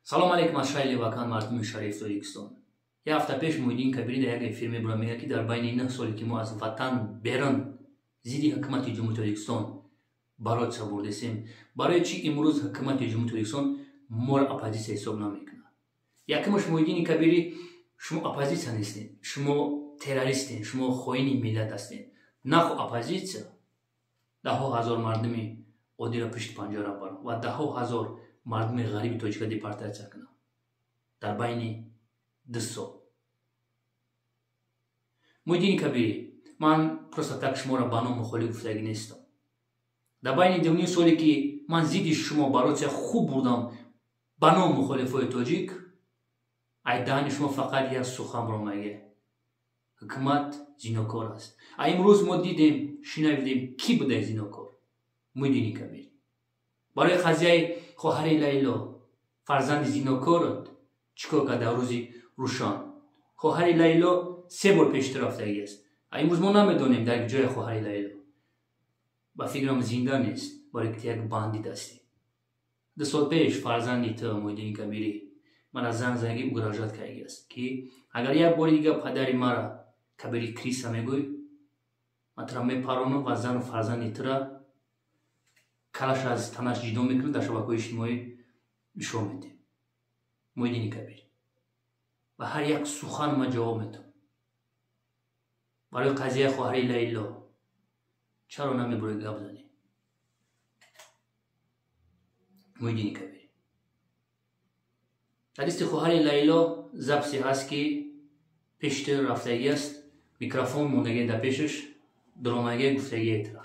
Салом алейкум аз шаҳри Левакан, мардуми шариф Тоҷикистон. Як ҳафта пеш Муҳиддин Кабирӣ дар як эфир мебурад, мегӯяд, ки дар байни 9 соле, ки мо аз ватан берун зидди ҳукумати Ҷумҳурии Тоҷикистон бороться бурдесем, барои чӣ имрӯз ҳукумати Ҷумҳурии Тоҷикистон моро оппозитсия ҳисоб намекунад? Якумаш, Муҳиддини Кабирӣ, шумо оппозитсия нестед, шумо террористен, шумо хоини миллат ҳастед. Наху оппозитсия даҳҳо ҳазор мардуми оддиро пушти панҷара барад ва даҳҳо ҳазор мардуми ғариби тоҷика депортатсия кунад дар байни 2 сол. Муҳиддини Кабирӣ, ман просто так шуморо ба ном мухолиф гуфтагӣ нестам. Дар байни 2,5 соле, ки ман зидди шумо бороться хуб бурдам ба ном мухолифои тоҷик, ай даҳани шумо фақат як сухан баромаге: ҳукумат зинокор аст. А имрӯз мо дидем, шинавидем, кӣ будай зинокор. Муҳиддини Кабирӣ барои қазияи хоҳари Лайло, фарзанди зинокорот, чӣ кор кард дар рӯзи рӯшан? Хоҳари Лайло се бор пештар рафтагӣ аст. А имрӯз мо намедонем дар ҷои хоҳари Лайло. Ба фикрам, зинда нест, барои ки ту як бандит ҳастӣ. 2 сол пеш фарзанди ту, Муҳиддини Кабирӣ, мара занг заги угрожать кардагӣ аст, ки агар як бори дига падари мара Кабири крыса мегӯй, ман тура мепаронам ва зану фарзанди тура калаш аз танаш ҷидо мекунам, дар шабакаҳои иҷтимоӣ нишон медиҳем. Муҳиддини Кабирӣ, ва ҳар як сухан ман ҷавоб медиҳам. Барои қазияи хоҳари Лайло чаро намебурӣ гап занӣ? Муҳиддини Кабирӣ, дар дасти хоҳари Лайло записи ҳаст, ки пеши ту рафтагӣ аст, микрофон мондагӣ дар пешаш, дуромагӣ гуфтагие тура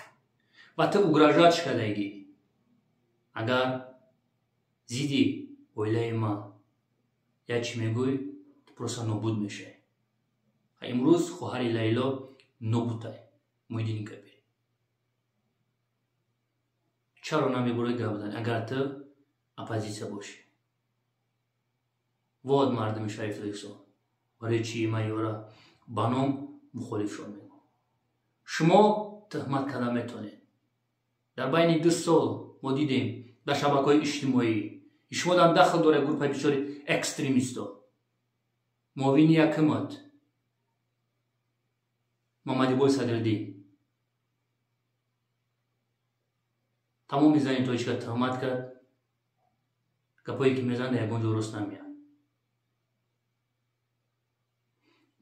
ва ту угрожать кардагӣ: агар зидди оилаи ман як чӣ мегӯй, ту просто нобуд мешавӣ. А имрӯз хоҳари Лайло нобудтай. Муҳиддини Кабирӣ, чаро намебурӣ гап занӣ, агар ту оппозитсия бошӣ? Вот, мардуми шариф Тоҷикистон, барои чӣ ман ёра ба ном мухолифшон мегӯям? Шумо тӯҳмат карда метавонед. Дар байни 2 сол мо дидем дар шабакаҳои иҷтимоӣ шумо дар дахл доред, группаи бисёри экстремисто. Муовини якумат Мамадибой Садриддин тамоми зани тоҷика тӯҳмат кард. Гапое ки мезанад, ягон ҷо рост намеяд.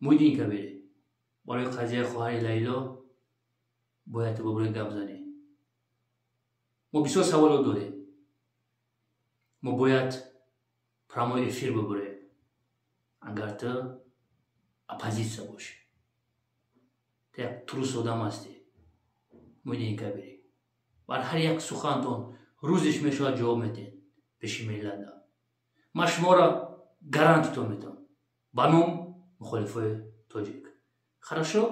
Муҳиддини Кабирӣ, барои қазияи хоҳари Лайло бояд ту бобурӣ гап занӣ. Мо бисёр саволот дорем, мо бояд прямой эфир бибурем, агар ту оппозитсия бошӣ. Ту як трус одам ҳастӣ, Муҳиддини Кабирӣ. Бар ҳар як сухантон рӯзеш мешавад, ҷавоб медиҳед пеши миллата. Ман шуморо гарантитон медиҳам ба ном мухолифои тоҷик. Хорошо.